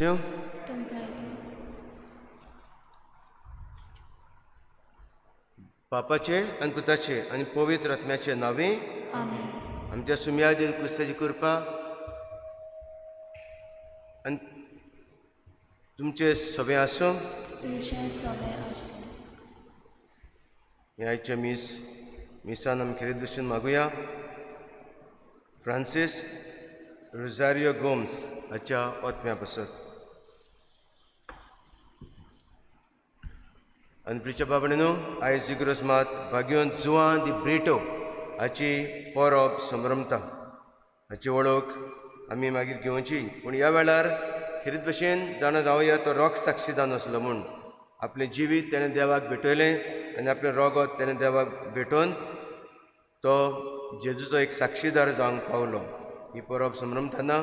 क्रिस्त्यू तुमकां. बापाचे आनी पुताचे आनी पवित्र आत्म्याचे नांवे. आमेन. आमच्या सुम्या जेजू क्रिस्ताची कृपा आनी तुमचे सगळें आसूं. तुमचें सगळें आसूं. हें आयचें मीस मिसान आमी खेरीत भशेन मागुया फ्रांसीस रोजारियो गोम्स हाच्या ओत्म्या पासत. आनी प्रिच्या बाबणेनो, आयज इग्रोस मात भाग्योन जुवान दी ब्रिटो हाची परब संभ्रमता. हाची वळख आमी मागीर घेवची, पूण ह्या वेळार खेरीत भशेन जाणा जावया तो रोग साक्षीदार आसलो म्हूण आपलें जिवीत तेणें देवाक भेटयलें आनी आपलें रोगत तेणें देवाक भेटोवन तो जेजूचो एक साक्षीदार जावंक पावलो. ही परब संभ्रमतना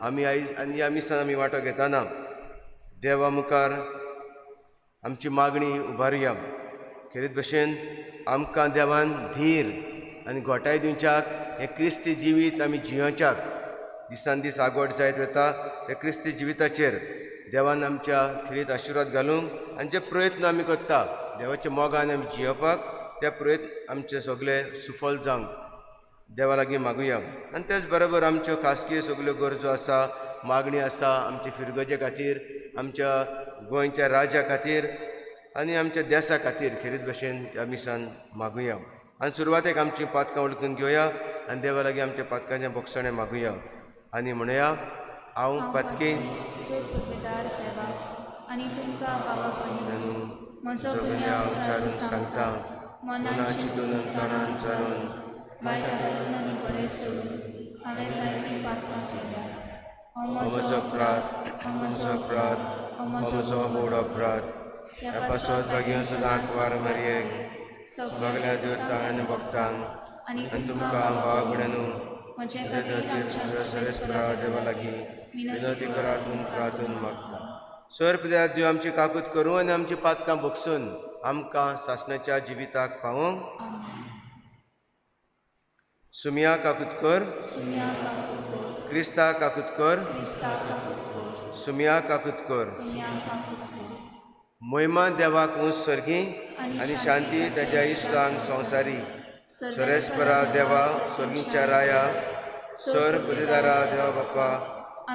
आमी आयज आनी ह्या मिसान आमी वांटो घेतना देवा मुखार आमची मागणी उबारुया. खेरीत भशेन आमकां देवान धीर आनी घोटाय दिवच्याक हें क्रिस्ती जिवीत आमी जियोवच्याक दिसान दीस आगवट जायत वता त्या क्रिस्ती जिविताचेर देवान आमच्या खेरीत आशिर्वाद घालूंक आनी जे प्रयत्न आमी करता देवाच्या मोगान आमी जियोवपाक त्या प्रयत्न आमचे सगळे सुफल जावंक देवा लागीं मागुया. आनी तेच बरोबर आमच्यो खासगी सगल्यो गरजो आसा, मागणी आसा आमचे फिरगजे खातीर, आमच्या गोंयच्या राज्या खातीर आनी आमच्या देसा खातीर खेरीत भशेन ह्या मिसान मागुया. आनी सुरवातेक आमचीं पातकां वळखून घेवया आनी देवा लागीं आमच्या पातकांचें बोगसणें मागुया आनी म्हणया, हांव पातकी सोद देवाक आनी तुमकां बाबा भयणीनो म्हजो गुन्यांव उच्चारून सांगता, मनान चिंतून तोंडान चलून वायट आदारून आनी बरें सोडून हांवें जायतीं पातकां केल्या. हो म्हजो अपराध, म्हजो अपराध, म्हजो व्हड अपराध. ह्या पासत भाग्यान सदांच वार मारयेक सगल्या देवतांक आनी भक्तांक आनी आनी तुमकां भाव भयणीनो म्हजे म्हज्या खातीर आमच्या सर्वेस्परा देवा लागीं विनंती करात म्हूण प्रार्थून मागता. सर पित्या देव आमची काकूत करूं आनी आमची पातकां भोगसून आमकां सासणाच्या जिविताक पावोवंक. आमेन. सुमिया काकूत कर. सुम्या काकूत कर. क्रिस्ता काकूत कर. क्रिस्ता काकूत कर. सुमिया काकूत कर. सुम्या काकूत कर. मोहिमा देवाक ऊंच सर्गी आनी शांती ताच्या इश्टांक संवसारी. सरेस्परा देवा, सर्गीच्या राया, सर पुदेदारा देवा बाप्पा,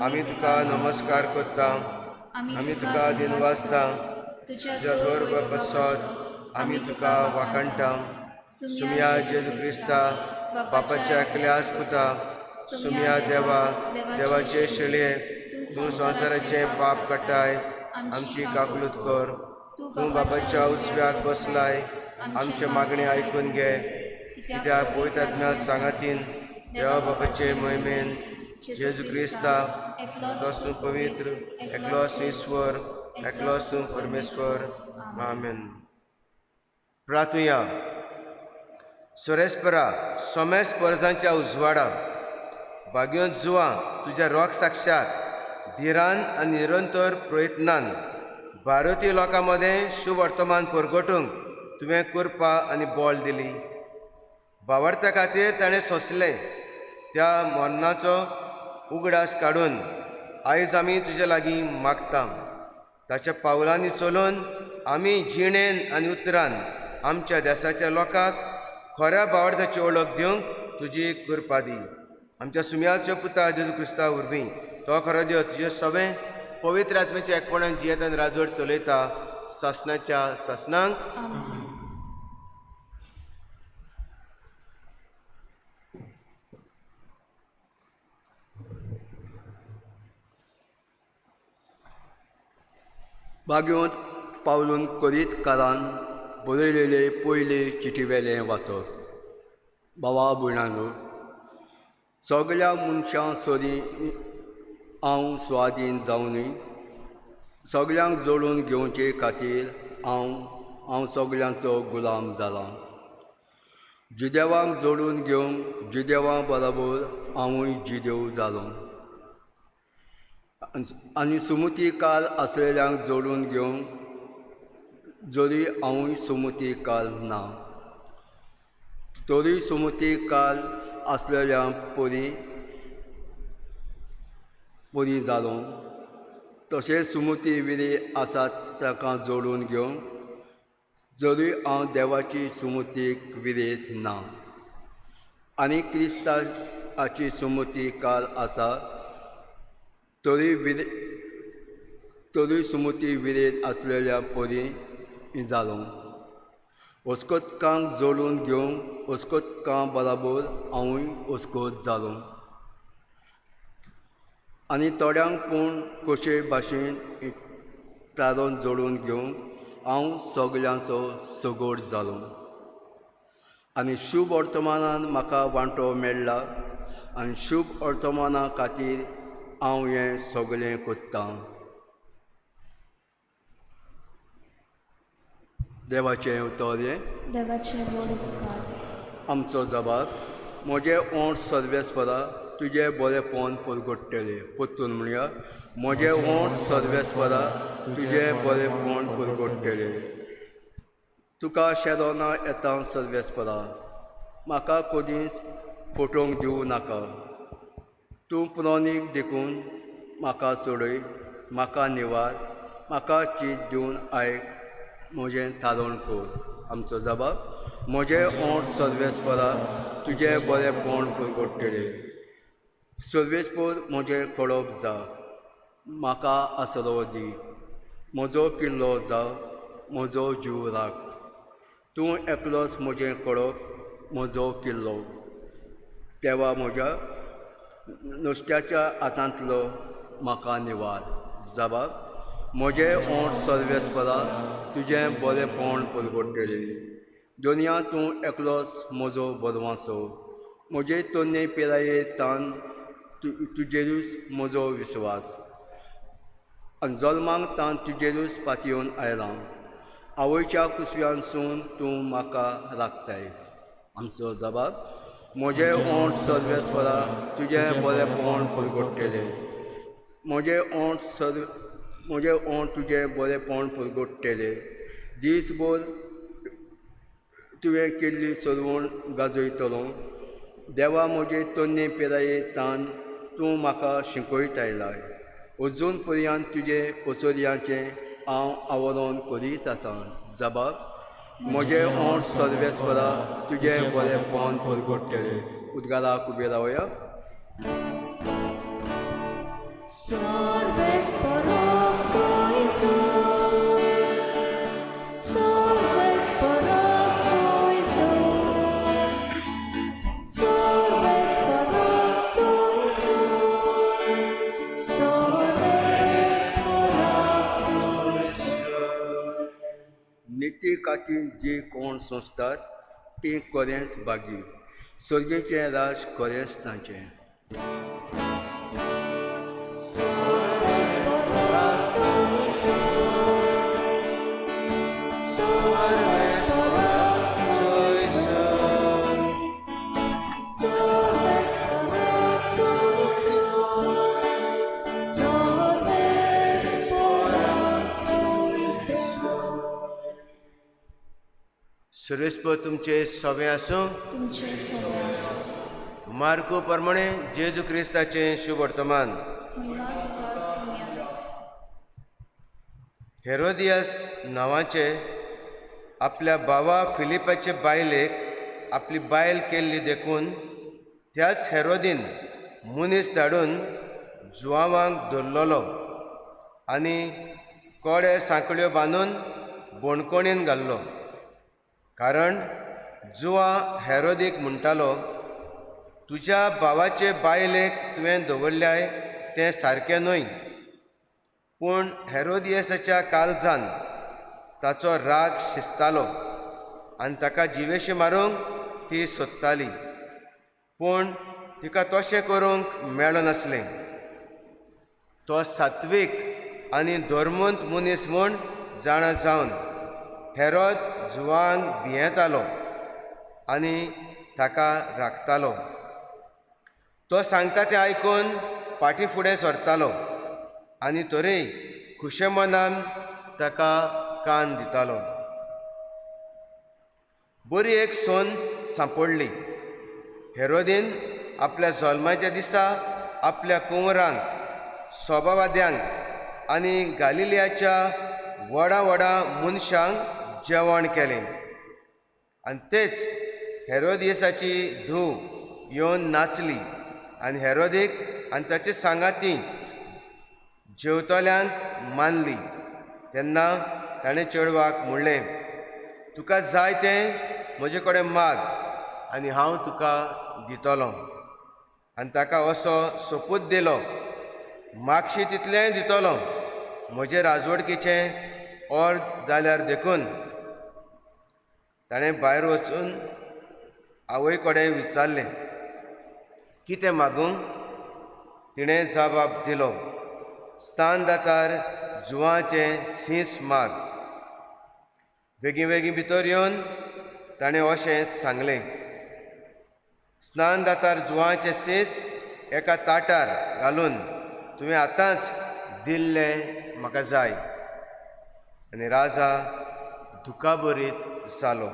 आमी तुका नमस्कार करता, आमी तुका दिनवासता. तुज्या थोर पासत आमी तुका वाखाणटा. सुमिया जेजू क्रिस्ता, बापाच्या एकल्याच पुता, सुमिया देवा, देवाचे शेळये, तूं संवसाराचें पाप काडटाय, आमची काकलूत कर. तूं बापाच्या उजव्याक बसलाय, आमचें मागणें आयकून घे. कित्याक पवित्र आत्म्या सांगातीन देवा बापाचे मोहिमेन जेजू क्रिस्ता, एकलोच तूं पवित्र, एकलोच ईश्वर, एकलोच तूं परमेश्वर. आमेन. प्रार्थुया. सोरेस्परा सोमेस परजांच्या उजवाडा भाग्योन जुवा तुज्या रोग साक्षात धिरान आनी निरंतर प्रयत्नान भारतीय लोकां मदें शुवर्तमान परगटूंक तुवें कृपा आनी बळ दिली. बावडत्या खातीर ताणें सोंसलें त्या मरणाचो उगडास काडून आयज आमी तुजे लागीं मागता. ताच्या पावलांनी चलून आमी जिणेन आनी उतरान आमच्या देसाच्या लोकांक खऱ्या बावडत्याची वळख दिवंक तुजी कृपा दी. आमच्या सुम्याच्या पुता जेजू क्रिस्ता वरवीं तो खरो देव तुजे सगळें पवित्र आत्म्याच्या एकपणान जियेता आनी राजवट चलयता सासणाच्या सासणांक. आमेन. बागेवंत पावलून करीतकारान बरयलेले पयले चिटीवेलें वाचप. बाबा भयणानो, सगल्या मनशां सरी हांव स्वाधीन जावनूय सगल्यांक जोडून घेवचे खातीर हांव सगल्यांचो गुलाम जालां. जुदेवांक जोडून घेवंक जुदेवां बराबर हांवूय जुदेव जालो आनी सुमतीकार आसलेल्यांक जोडून घेवंक जरी हांवूय सुमतीकार ना तरी सुमतीकार आसलेल्या परी परी जालो. तशेंच सुमती विरी आसात तांकां जोडून घेवंक, जरूय हांव देवाची सुमतीक विरेत ना आनी क्रिस्ताची सुमती काल आसा, तरूय सुमती विरेत आसलेल्या परी जालो. अस्कोतकांक जोडून घेवंक अस्कोतकां बराबर हांवूय अस्कोत जालो. आनी थोड्यांक पूण कशे भाशेन तारोन जोडून घेवंक हांव सगल्यांचो सगोड जालो. आनी शुभ वर्तमानान म्हाका वांटो मेळ्ळा आनी शुभ वर्तमाना खातीर हांव हें सगळें कोत्तां. देवाचें उतर हें. देवाचे व्हड उपकार. आमचो जबाब. म्हजें ओंठ सर्वेस्परा तुजें बरेंपण परगट्टलें. परतून म्हणया, म्हजें ओंठ सर्वेस्परा तुजें बरेंपण परगट्टलें. तुका शेरोना येता सर्वेस्परा, म्हाका कदींच फटोवंक दिवं नाका. तूं प्रोनीक देखून म्हाका सोडय, म्हाका निवार, म्हाका चीत दिवन आयक, म्हजें थारोवण कर. आमचो जबाब. म्हजें ओंठ सर्वेस्परा तुजें बरेंपण परगट्टलें. सर्वेस्पर म्हजें खडप जा, म्हाका आसरो दी, म्हजो किल्लो जा, म्हजो जीव राख. तूं एकलोच म्हजें खडप, म्हजो किल्लो. देवा म्हज्या नुस्त्याच्या हातांतलो म्हाका निवार. जबाब. म्हजें ओंठ सर्वेस्परा तुजें बरेंपण परगट्टलें. दुनिया तूं एकलोच म्हजो बरवासो, म्हजे तन्ने पिराये तान तुजेरूच म्हजो विस्वास. आनी जल्माक तान तुजेरूच पातयेवन आयलां, आवयच्या कुसव्यानसून तूं म्हाका राखताय. आमचो जबाब. म्हजें ओंठ सर्वेस्परा तुजें बरेंपण परगट्टलें. म्हजें ओंठ तुजें बरेंपण परगट्टलें. दीसभर तुवें केल्ली सरवण गाजयतलो. देवा म्हजे तन्ने पिराये तान तूं म्हाका शिकयत आयलाय. अजून पर्यंत तुजें ओचोरयांचें हांव आवरण करीत आसा. जबाब. म्हजें ओंठ सर्वेस्परा तुजें बरेंपण परगट्टलें. उद्गाराक उबे रावया. Sorbes por soy. Sorbes por soy. Sorbes por soy. Sorbes por soy. निती खातीर जी कोण सोंसतात ती खरेंच बागी, सर्गीचें राज खरेंच तांचें. Sorbes por soy. Sorbes por soy. Sorbes por soy. Sorbes por soy. सर्वेस्पर तुमचे सवें आसूं. तुमचे सवे आसूं. मार्को प्रमाणे जेजू क्रिस्ताचें शुभ वर्तमान. महिमा तुका सुन्या. हेरोदियास नांवाचे आपल्या भावा फिलिपाचे बायलेक आपली बायल केल्ली देखून त्याच हेरोदीन मनीस धाडून जुवांवांक धरलेलो आनी कोडे सांकळ्यो बांदून बणकोणीन घाल्लो. कारण जुवां हेरोदीक म्हणटालो, तुज्या भावाचे बायलेक तुवें दवरल्याय तें सारकें न्हय. पूण हेरोदियसाच्या काळजान ताचो राग शिजतालो आनी ताका जिवेशी मारूंक ती सोदताली, पूण तिका तशें करूंक मेळनासलें. तो सात्वीक आनी धर्मंत मनीस म्हूण जाणा जावन हेरोद जुवांक भियेतालो आनी ताका राखतालो. तो सांगता तें आयकून फाटीं फुडें सरतालो आनी तरीय खुशे मनान ताका कान दितालो. बरी एक संद सांपडली. हेरोदीन आपल्या जल्माच्या दिसा आपल्या कुंवरांक, सोबावाद्यांक आनी गालिलियाच्या व्हडा व्हडा मनशांक जेवण केलें. आनी तेच हेरोदियसाची धूव येवन नाचली आनी हेरोदीक आनी ताचे सांगाती जेवतल्यांक मानली. तेन्ना ताणें चेडवाक म्हणलें, तुका जाय तें म्हजे कडेन माग आनी हांव तुका दितलो. आनी ताका असो सोपूत दिलो, मागशी तितलेंय दितलो, म्हजे राजवडकीचें अर्द जाल्यार देखून. ताणें भायर वचून आवय कडेन विचारलें, कितें मागूं? तिणें जबाब दिलो, स्थान दातार जुवाचें सीस माग. बेगीन बेगीन भितर येवन ताणें अशें सांगलें, स्नान दातार जुवाचें सीस एका ताटार घालून तुवें आतांच दिल्लें म्हाका जाय. आनी राजा दुखाबरीत जालो,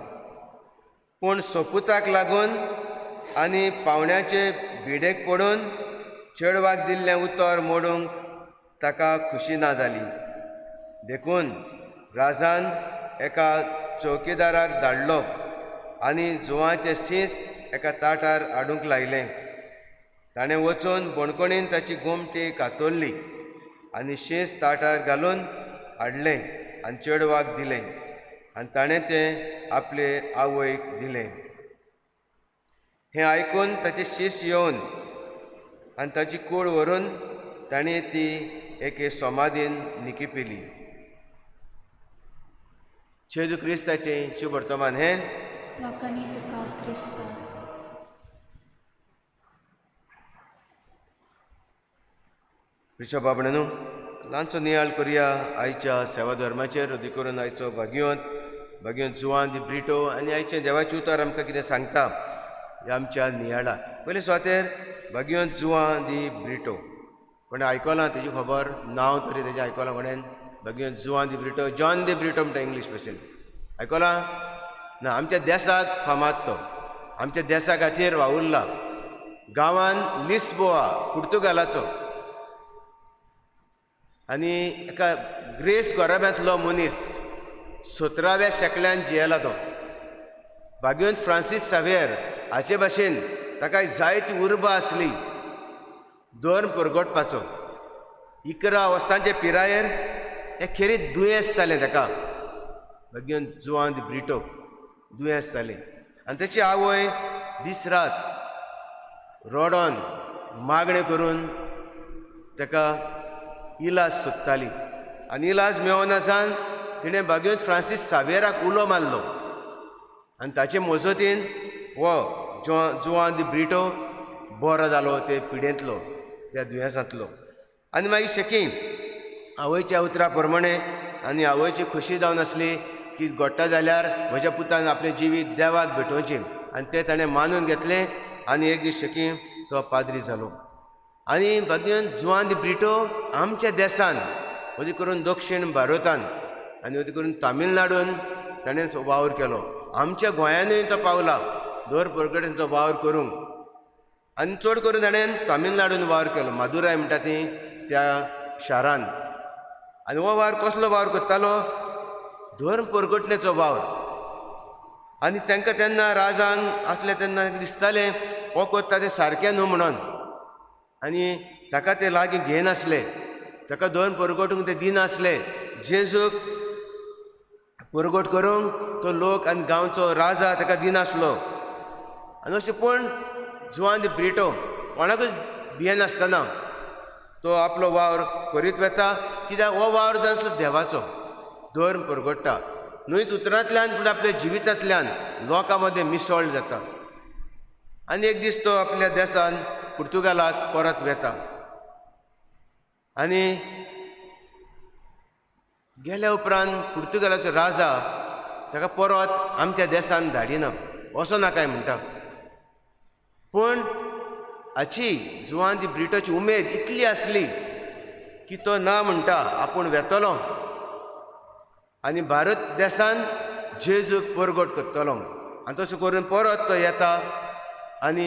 पूण सोपुताक लागून आनी पावण्याचे भिडेक पडून चेडवाक दिल्लें उतर मोडूंक ताका खुशी ना जाली. देखून राजान एका चौकीदाराक धाडलो आनी जुवाचें सीस एका ताटार हाडूंक लायलें. ताणें वचून बणकणीन ताची गोमटी कातरली आनी शीस ताटार घालून हाडलें आनी चेडवाक दिलें आनी ताणें तें आपले आवयक दिलें. हें आयकून ताचे शीस येवन आनी ताची कूड व्हरून ताणें ती एके समाधीन निकिपिली. जेजू क्रिस्ताचें शुभ वर्तमान हें. वाखाणी तुका क्रिस्ता. प्रिच्या बाबणेनू, ल्हानसो नियाळ करुया आयच्या सेवा धर्माचेर, अदी करून आयचो भाग्यवंत भाग्यवंत जुवान दी ब्रिटो आनी आयचें देवाचें उतर आमकां कितें सांगता ह्या आमच्या नियाळाक. पयले सुवातेर भाग्यवंत जुवान दी ब्रिटो, कोणें आयकलां तेजी खबर, नांव तरी तेजें आयकलां कोणें? भाग्यवंत जुवान दी ब्रिटो, जॉन दी ब्रिटो म्हणटा इंग्लीश भाशेन, आयकलां ना? आमच्या देसाक फामाद तो, आमच्या देसा खातीर वावुरला. गांवान लिस्बोआ पुर्तुगालाचो आनी एका ग्रेस घराब्यांतलो मनीस, 17व्या शेंकड्यान जियेला तो. भाग्यवंत फ्रांसीस सावेर हाचे भाशेन ताका जायती उर्बा आसली धर्म परगटपाचो. 11 वर्सांचे पिरायेर हे खेरीत दुयेंस जालें ताका, भाग्यवंत जुवान दी ब्रिटो दुयेंस जालें आनी ताची आवय दीस रात रडोन मागणें करून ताका इलाज सोदताली आनी इलाज मेळनासान तिणें भाग्यवंत फ्रांसीस सावेराक उलो मारलो आनी ताचे मजतीन हो जुवान दी ब्रिटो बरो जालो ते पिडेंतलो, त्या दुयेंसांतलो. आनी मागीर शेकी आवयच्या उतरा प्रमाणे आनी आवयची खोशी जावन आसली की घडटा जाल्यार म्हज्या पुतान आपलें जिवीत देवाक भेटोवचें, आनी तें ताणें मानून घेतलें आनी एक दीस शेकी तो पाद्री जालो. आनी भाग्यवंत जुवान दी ब्रिटो आमच्या देसान, अदी करून दक्षिण भारतान आनी अदी करून तामिळनाडून ताणें वावर केलो. आमच्या गोंयानूय तो पावला दर परगटेंचो वावर करूंक, आनी चड करून ताणें तामिळनाडून वावर केलो, मादुराय म्हणटा ती त्या शारांत. आनी हो वावर कसलो वावर करतालो? धर्म परगटणेचो वावर. आनी तांकां तेन्ना राजांक आसले तेन्ना दिसतालें हो करता तें सारकें न्हू म्हणून, आनी ताका ते लागीं घेयनासले, ताका धर्म परगटूंक ते दिनासले. जेजूक परगट करूंक तो लोक आनी गांवचो राजा ताका दिनासलो. आनी अशें पूण जुवान दी ब्रिटो कोणाकूच भियेनासतना तो आपलो वावर करीत वता, कित्याक हो वावर जावन आसलो देवाचो, धर्म परगट्टा न्हूच उतरांतल्यान पूण आपल्या जिवितांतल्यान लोकां मदें मिसळ जाता. आनी एक दीस तो आपल्या देसान पुर्तुगालाक परत वेता आनी गेल्या उपरांत पुर्तुगालाचो राजा ताका परत आमच्या देसान धाडिना, वचो नाकाय म्हणटा. पूण हाची जुवान दी ब्रिटोची उमेद इतली आसली की तो ना म्हणटा, आपूण वेतलो आनी भारत देसान जेजूक परगट करतलो. आनी तशें करून परत तो येता आनी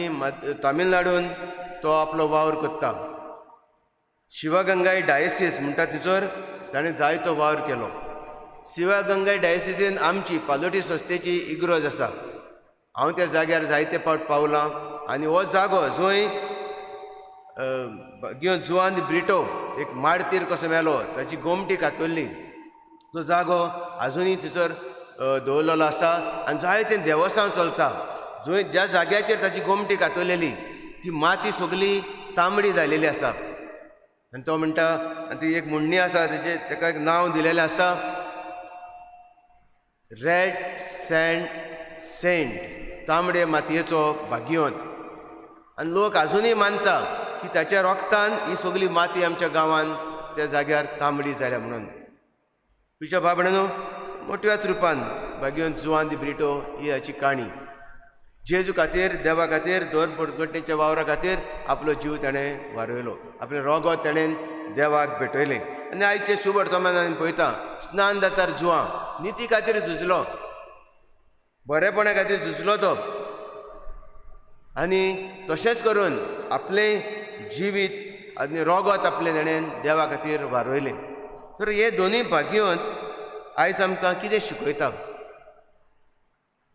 तामिळनाडून तो आपलो वावर करता. शिवगंगाई डायसीस म्हणटा थंयसर ताणें जायतो वावर केलो. शिवगंगाई डायसिसीन आमची पालोटी संस्थेची इगर्ज आसा. हांव त्या जाग्यार जायते फावट पावलां आनी हो जागो जंय जुआन ब्रिटो एक मार्तीर कसो मेलो, ताची गोमटी कातरली, तो जागो आजुनूय थंयसर दवरलेलो आसा आनी जायतें देवस्थान चलता. जंय ज्या जाग्याचेर ताची गोमटी कातरलेली ती माती सगली तांबडी जालेली आसा. आनी तो म्हणटा, आनी ती एक म्हणणी आसा, तेजे ताका एक नांव दिलेलें आसा, रेड सँड सेंट, तांबडे मातयेचो भाग्यवंत. आनी लोक आजुनूय मानता की ताच्या रोगतान ही सगली माती आमच्या गांवान त्या जाग्यार तांबडी जाल्या म्हणून. तुज्या बाबड्यानो मोठ्याच रुपान भाग्यवंत जुआन दी ब्रिटो ही हाची काणी. जेजू खातीर, देवा खातीर, दर बडगटेच्या वावरा खातीर आपलो जीव ताणें वारयलो, आपलें रोगोत ताणें देवाक भेटयलें. आनी आयचे शुभ वर्तमान आमी पळयता, स्नान दातार जुआं निती खातीर झुजलो, बरेपणा खातीर झुजलो तो, आनी तशेंच करून आपलें जिवीत आनी रोगोत आपलें ताणें देवा खातीर वारयलें. तर हे दोनूय भाग्यवंत आयज आमकां कितें शिकयता?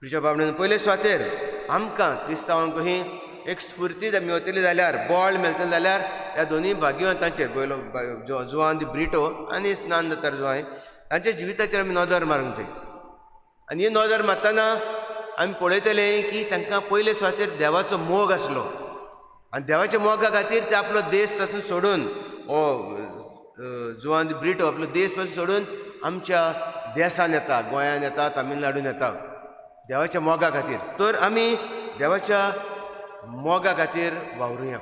तुज्या बाबडेन पयले सुवातेर आमकां क्रिस्तांवांक ही एक स्फुर्ती मेवतली जाल्यार, बळ मेळटलें जाल्यार ह्या दोनूय भाग्यवंतांचेर, पयलो जुआन दी ब्रिटो आनी स्नान दातार जुआन, तांच्या जिविताचेर आमी नदर मारूंक जाय. आनी ही नदर मारतना आमी पळयतले की तांकां पयले सुवातेर देवाचो मोग आसलो आनी देवाच्या मोगा खातीर ते आपलो देश पासून सोडून, हो जुआन दी ब्रिटो आपलो देश पासून सोडून आमच्या देसान येता, गोंयान येता, तामिळनाडून येता देवाच्या मोगा खातीर. तर आमी देवाच्या मोगा खातीर वावरुया,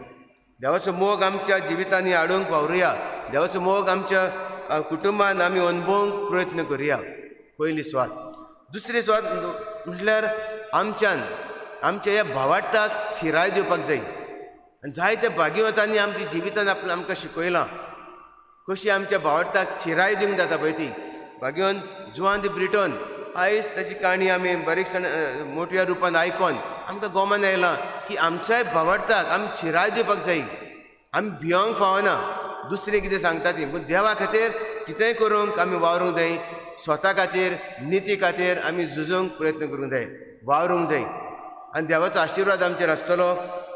देवाचो मोग आमच्या जिवितांनी हाडूंक वावरुया, देवाचो मोग आमच्या कुटुंबान आमी अनुभवूंक प्रयत्न करुया, पयली सुवात. दुसरी सुवात म्हटल्यार आमच्यान आमच्या ह्या भावार्थाक थिराय दिवपाक जाय. आनी जायत्या भाग्यवंतांनी आमच्या जिवितान आपल्या आमकां शिकयलां कशी आमच्या भावार्थाक थिराय दिवंक जाता पळय ती. भाग्यवंत जुआन दी ब्रिटोन आयज ताची काणी आमी बारीकसाण मोठ्या रुपान आयकोन आमकां गोमान आयलां की आमच्याय भावार्थाक आमी थिराय दिवपाक जाय. आमी भियोंक फावना दुसरें कितें सांगता ती, पूण देवा खातीर कितेंय करूंक आमी वावरूंक जाय, स्वता खातीर निती खातीर आमी झुजूंक प्रयत्न करूंक जाय, वावरूंक जाय. आनी देवाचो आशिर्वाद आमचेर आसतलो.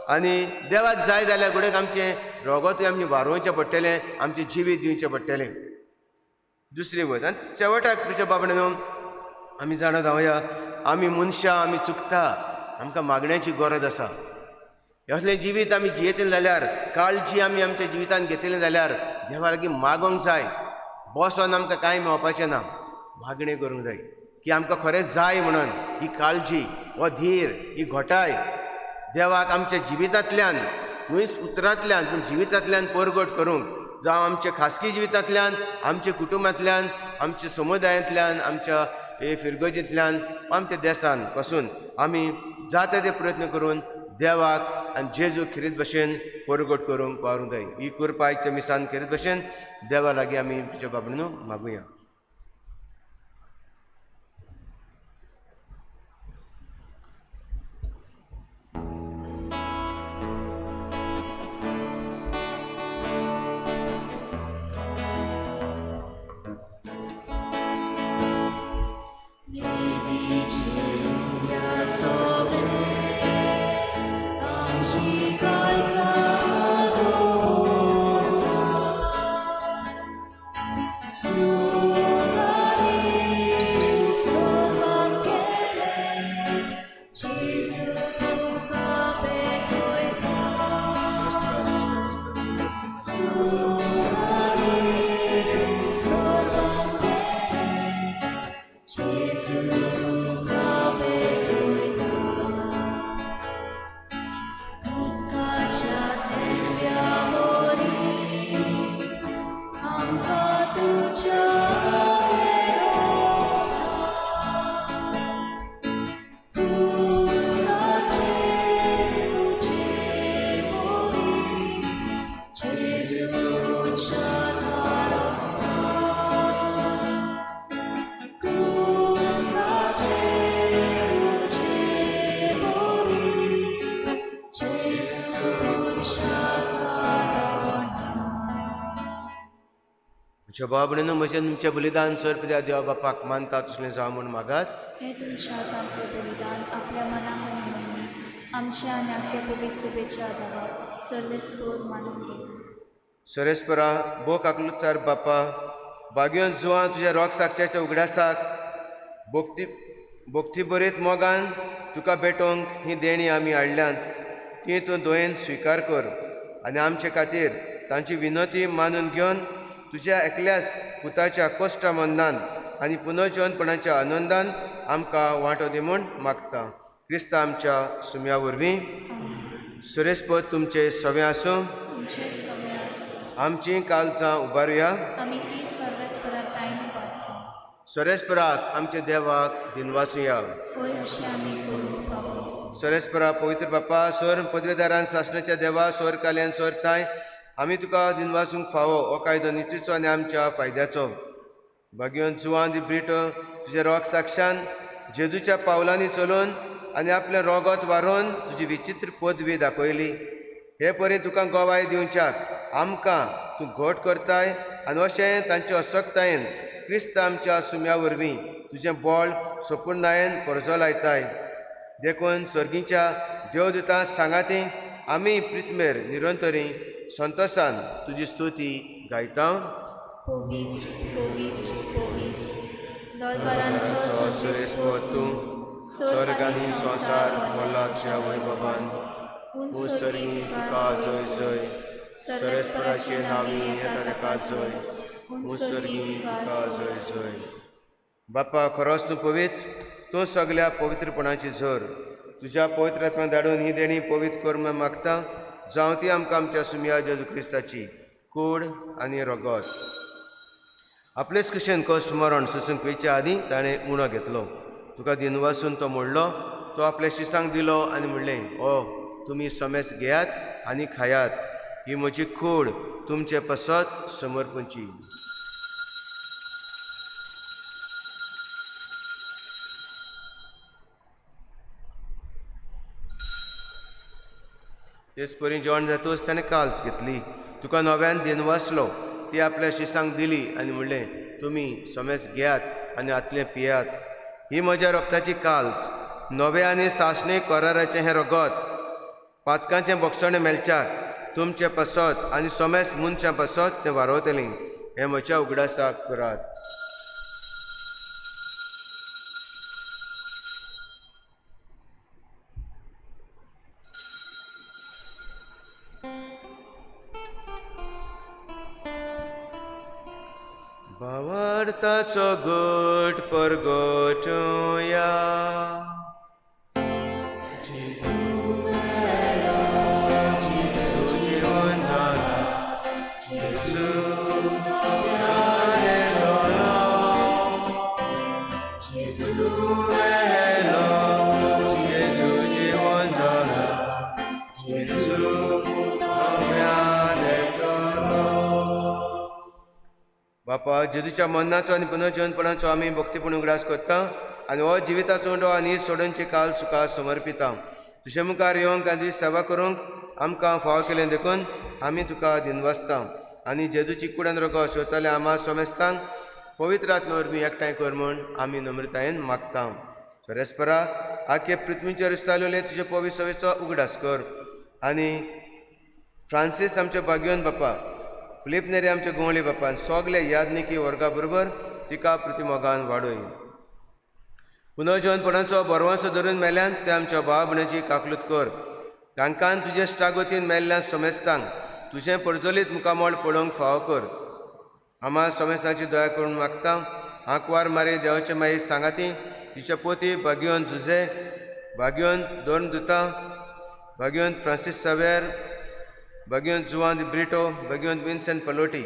आनी देवाक जाय जाल्यार घडयेक आमचें रोगोतूय आमी वारोवचें पडटलें, आमचें जिवीत दिवचें पडटलें. दुसरी वत आनी शेवटाक तुज्या बाबड्यानो न्हू आमी जाणा जावया, आमी मनशां आमी चुकता, आमकां मागण्याची गरज आसा. असलें जिवीत आमी जियेतले जाल्यार, काळजी आमी आमच्या जिवितान घेतली जाल्यार देवा लागीं मागोंक जाय. बसोन आमकां कांय मेळपाचें ना, मागणें करूंक जाय की आमकां खरेंच जाय म्हणून ही काळजी, हो धीर, ही घटाय देवाक आमच्या जिवितांतल्यान, न्हूच उतरांतल्यान पूण जिवितांतल्यान परगट करूंक, जावं आमच्या खासगी जिवितांतल्यान, आमच्या कुटुंबांतल्यान, आमच्या समुदायांतल्यान, आमच्या हे फिरगर्जेंतल्यान, आमच्या देसान पासून आमी जाता ते प्रयत्न करून देवाक आनी जेजू खेरीत भशेन परगट करूंक वावरूंक जाय. ही कृपा आयच्या मिसान खेरीत भशेन देवा लागीं आमी तुज्या बाबा न्हू मागुया. Sache म्हज्या भाव भयणींनो, म्हजें तुमचें बलिदान सर्प त्या देवा बापाक मानता तसलें जावं म्हूण मागात. हें तुमच्या हातांतलें बलिदान आपल्या मनाक आनी मोहिमेक आमच्या आनी आख्या पवित्र सुबेच्या आदाराक सर्वेस्पोर मानून घेवं. सरेस्परा भो काकलुचार बापा, भाग्योन जुवान तुज्या रोग साक्षाच्या उगडासाक भोक्ती भोक्ती बरीत मोगान तुका भेटोवंक ही देणी आमी हाडल्यांत ती तूं दोयेन स्विकार कर आनी आमचे खातीर तांची विनोती मानून घेवन तुज्या एकल्याच पुताच्या कश्टा मन्नान आनी पुनर्जीवनपणाच्या आनंदान आमकां वांटो दी म्हूण मागता, क्रिस्ता आमच्या सुम्या वरवीं. आमेन. सुरेशपद तुमचे सवें आसूं. तुमचे सगळे आसूं. आमचीं कालचां उबारुया. आमी ती सर्वेस्परा ताईन उबारता. सरेस्पराक आमच्या देवाक दिनवासुया. होय, अशें आमी करूंक फावो. सरेस्परा पवित्र बापा, स्वर पदवेदारान सासणाच्या देवा, स्वर काल्यान स्वर ताय आमी तुका दिनवासूंक फावो. हो कायदो नितीचो आनी आमच्या फायद्याचो. भाग्योन जुवान दी ब्रिटो तुज्या रोग साक्षान जेजूच्या पावलांनी चलोवन आनी आपलें रोगत वारोवन तुजी विचित्र पदवी दाखयली. हे परी तुका गवाय दिवच्याक आमकां तूं घट करताय आनी अशें तांचे असक्तायेन क्रिस्त आमच्या सुम्या वरवीं तुजें बळ सोपूर्णायेन परजलायताय. देखून सर्गीच्या देवदूतां सांगाती आमी प्रितमेर निरंतरी संतोसान तुजी स्तुती गायता. पवित्र पवित्र पवित्र दोलबारांचो सुरेश तूं, स्वर्ग आनी संवसार भरला तुज्या वैभवान. उंच उंच सर्गी सर्गी तुका तुका जय जय जय. जय. सर्वेस्पराचे नांवी येता ताका जय. उंच उंच सर्गी सर्गी तुका तुका जय जय जय. जय. बापा, खरोच तूं पवित्र, तूं सगल्या पवित्रपणाची झर. तुज्या पवित्र आत्म्याक धाडून ही देणी पवित्र कर म्हूण मागता, जावं ती आमकां आमच्या सुमया जेजू क्रिस्ताची कूड आनी रगत. आपलेच कुशेन कश्ट मरण सोसूंक वयचे आदीं ताणें उणो घेतलो, तुका दिनवासून तो मोडलो, तो आपल्या शिसांक दिलो आनी म्हणलें, ओ तुमी समेस घेयात आनी खायात, ही म्हजी कूड तुमचे पसत समर्पणची. तेच परी जेवण जातूच ताणें काल्च घेतली, तुका नव्यान दिनवासलो, ती आपल्या शिसांक दिली आनी म्हणलें, तुमी समेस घेयात आनी आतलें पियात, ही म्हज्या रक्ताची काल्स, नव्या आनी सासणे कराराचें हें रगत, पातकांचें बक्षणें मेळच्याक तुमचें पासत आनी समेस मनशां पासत तें वारवतलें. हें म्हज्या उगडासाक करात. भावार्थाचो गट परगटुया. जीवन जाला जेजू जेजू मेलो, जेजू जीवन जाला, जेजू नव्यान येतलो. बापा, जेजूच्या मरणाचो आनी पुनर्जीवनपणाचो आमी भक्तीपूर्ण उगडास करता आनी हो जिविताचो उंडो आनी सोडूनची काल सुखा समर्पिता. तुजे मुखार येवंक आनी तुजी सेवा करूंक आमकां फावो केलें देखून आमी तुका दिनवासता आनी जेजूची कुडान रोगो सोदतले आमा सोमेस्तांक पवित्र आत्म्या वरवीं एकठांय कर म्हूण आमी नम्रतायेन मागता. सरेस्परा आखे पृथ्वीचेर उस्तालेले तुजे पवित्र सवेचो उगडास कर आनी फ्रांसीस आमचे भाग्योन बापा, फिलीप नेरी आमचे गोंवली बापान सगळे यादनिकी वर्गा बरोबर तिका प्रतिमोगान वाडय. पुनर्जीवनपणाचो बरवासो धरून मेल्यान ते आमच्या भाव भयणीची काकलूत कर. तांकां तुजे स्टागोतीन मेल्ल्या समेस्तांक तुजें परजलीत मुखामळ पळोवंक फावो कर. आमा समेस्तांची दया करून मागता. आंकवार मारी देवाचे माई सांगाती तिचे पोती भाग्योन जुझे, भाग्योन दोन दुता, भाग्योन फ्रांसीस सावेर, भाग्योन जुवान ब्रिटो, भाग्योन विन्सन पलोटी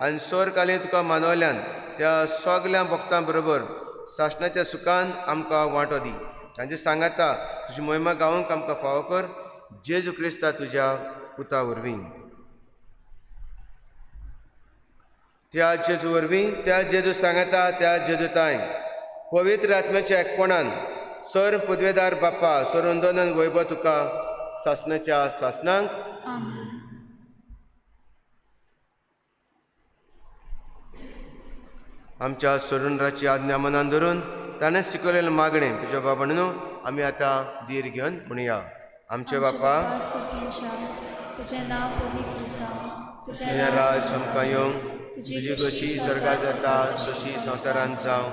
आनी सोर काली तुका मानवल्यान त्या सगल्या भक्तां बरोबर सासणाच्या सुखान आमकां वांटो दी. तांचे सांगाता तुजी मोहिमा गावंक आमकां फावो कर, जेजू क्रिस्ता तुज्या पुता वरवीं. त्या जेजू वरवीं, त्या जेजू सांगाता, त्या जेजू तांय पवित्र आत्म्याच्या एकपणान सर पदवेदार बापा सर वैभव तुका सासणाच्या सासणांक. आमेन. आमच्या सोडणराची आज्ञा मनान धरून ताणें शिकवलेलें मागणें तुज्या बाबा न्हू आमी आतां धीर घेवन म्हणया. आमचे बापा, सुखींच्या तुजें नांव पवित्र जावं, तुजें तुजें राज आमकां येवं, तुजी कशी स्वर्गात जाता तशी संवसारांत जावं.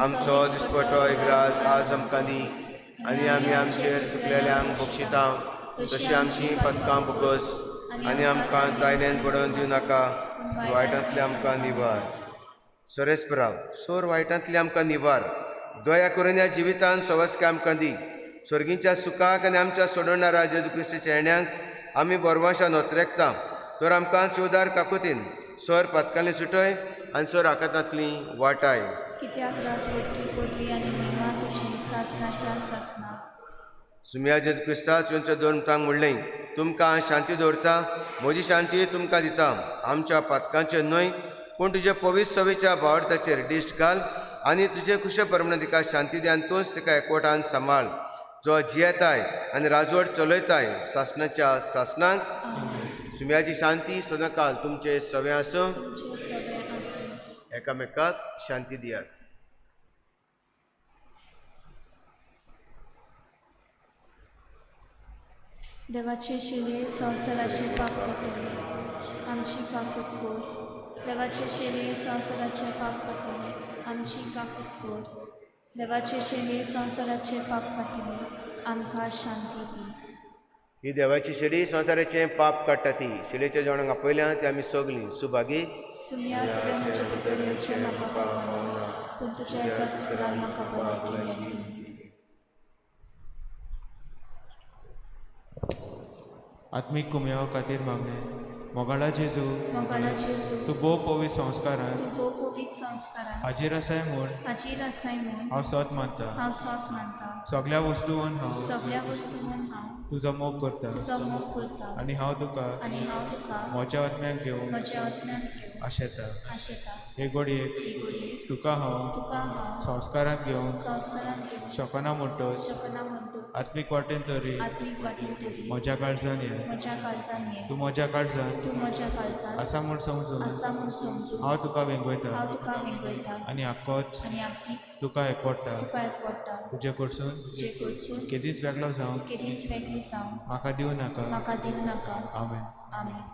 आमचो दिसपटो एक राज आज आमकां दी आनी आमी आमचेर चुकलेल्यांक बक्षिता तशी आमची पदकां बोगस आनी आमकां तायण्यान पडोवन दिवं नाका, वायटांतले आमकां निवार. सोरेस्पराव सोर वायटांतले आमकां निवार. दया करून ह्या जिवितान सवस्काय आमकां दी. स्वर्गींच्या सुखाक आनी आमच्या सोडवणारा जेजू क्रिस्ताच्या येण्याक आमी बरवाशा नोत्रेकता. तर आमकां चवदार काकुतीन सोर पातकांनी सुटय आनी सोर आकातांतली वाटाय. कित्याक राजवटकी पदवी आनी महिमा तुजी सासनाच्या सासना. सुमिया जेजू क्रिस्ता चोंच्या दोन तांक म्हणलें, तुमकां शांती दवरता, म्हजी शांती तुमकां दिता. आमच्या पातकांचेर न्हय पूण तुजे पवित्र सवेच्या भावार्थाचेर दिश्ट घाल आनी तुजे कुशे प्रमाणे तिका शांती दी आनी तूंच तिका एकवटान सांबाळ, जो जियेताय आनी राजवट चलयताय सासणाच्या सासणाक. सुम्याची शांती सदांकाल तुमचे सवे आसूं. तुमचे सवे आसूं. एकामेकाक शांती दियात. देवाचे शिले संवसाराचे पाप काडटले, आमची काकूत कर. देवाचे शिले संवसाराचे पाप काडटले, आमची काकूत कर. देवाचे शिले संवसाराचे पाप काडटले, आमकां शांती दी. ही देवाची शेडी संवसाराचें पाप काडटा ती शिलेच्या जेवणाक आपयल्या ती आमी सगलीं सुभागी. सुम्या तुवें म्हजे भितर येवचें म्हाका फावना, पूण तुज्या एकाच उतरान म्हाका भलायकी मेळटली. आत्मीक कुमयाव खातीर मागणें. मोगाळा जेजू, मोगाळा जेजू, तूं भोव पवित्र संस्कारान तूं भोव पवित्र संस्कारान हाजीर आसाय म्हूण हाजीर आसाय म्हूण हांव सत मानता. हांव सत मानता. सगल्या वस्तून हांव सगल्या वस्तून हांव तुजो मोग करता तुजो मोग करता आनी हांव तुका आनी हांव तुका म्हज्या आत्म्याक घेवन म्हज्या आत्म्यांत घेवन आशेता. आशेता. हे घडयेक हे घडयेक तुका हांव तुका हांव संस्कारांत घेवन संस्कारांत घेवन शकना म्हणटच शकना म्हणटच आत्मीक वाटेन तरी आत्मीक वाटेन तरी म्हज्या काळजान ये. म्हज्या काळजान ये. तूं म्हज्या काळजान तूं म्हज्या काळजान आसा म्हूण समजून आसा म्हूण समजून हांव तुका वेंगयता हांव तुका वेंगयता आनी आक्कोच आनी आक्कीच तुका एकवडटा. तुका एकवडटा. तुजे कडसून तुजे कडसून केदींच वेगळो जावंक केदींच वेगळी जावंक म्हाका दिवं नाका. म्हाका दिवं नाका. आमेन. आमेन.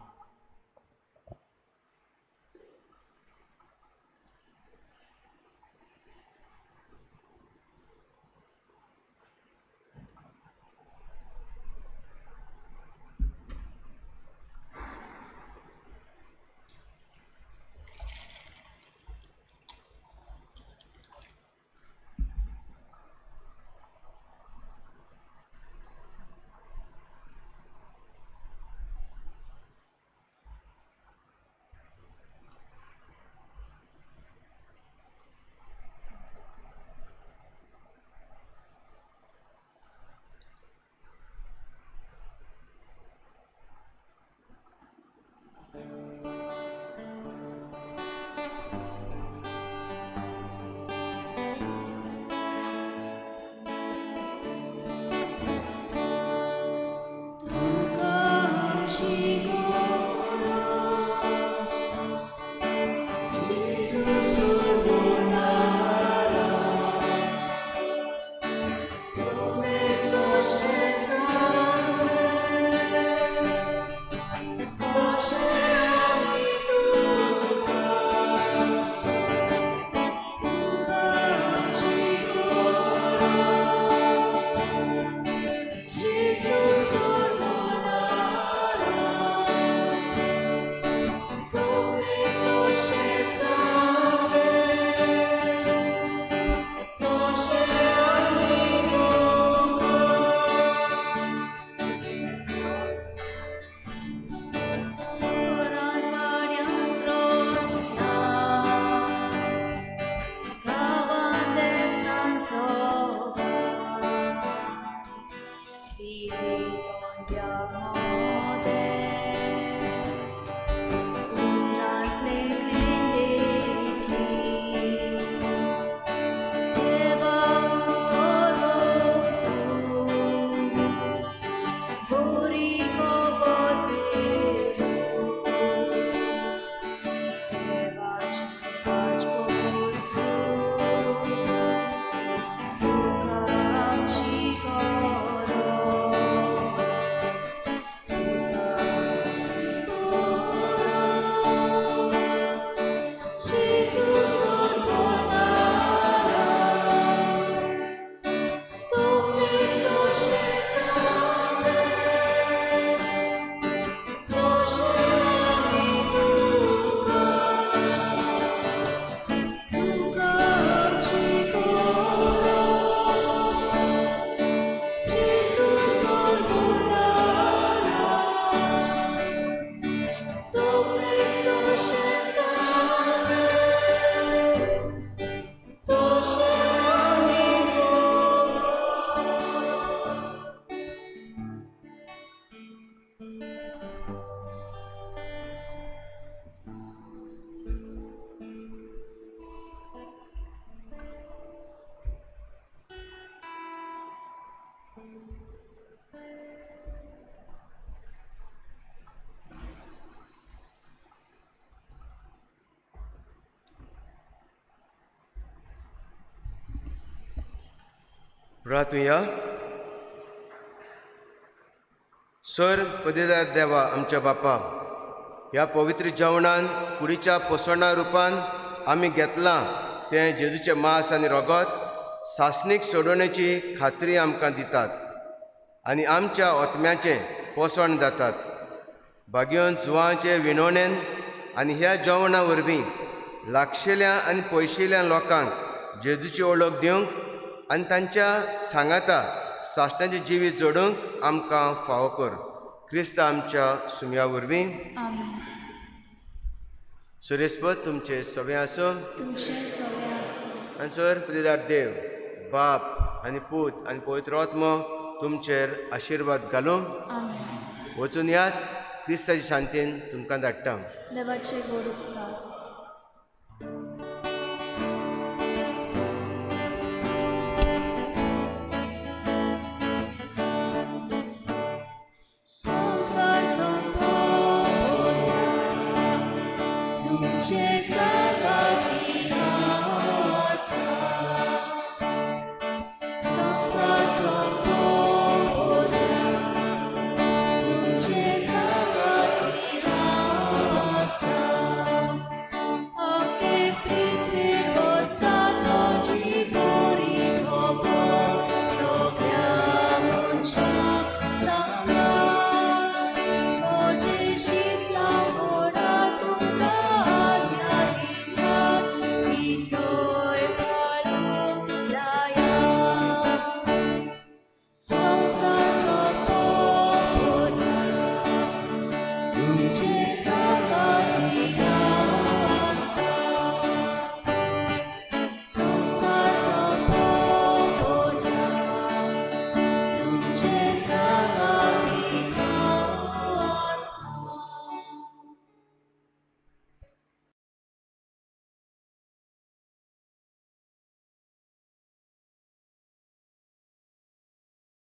Jesus, Lord, प्रातुया. सर पदेदार देवा आमच्या बापा, ह्या पवित्र जेवणान कुडीच्या पोसवणा रुपान आमी घेतलां तें जेजूचें मांस आनी रगत सासणीक सोडोवण्याची खात्री आमकां दितात आनी आमच्या ओतम्याचें पोसण जातात. भाग्योन जुवांचे विणवणेन आनी ह्या जेवणा वरवीं लागशिल्या आनी पयशिल्या लोकांक जेजूची वळख दिवंक आनी तांच्या सांगाता सासणाचें जिवीत जोडूंक आमकां फावो कर. क्रिस्त आमच्या सुम्या वरवीं. आमेन. सुरेस्पद तुमचें सगळें आसूं. तुमचें सगळें आसूं. आनी सर पदेदार देव बाप आनी पूत आनी पवित्र आत्मो तुमचेर आशिर्वाद घालूं. आमेन. वचून यात. क्रिस्ताच्या शांतीन तुमकां धाडटा. देवाचे गोड उपकार.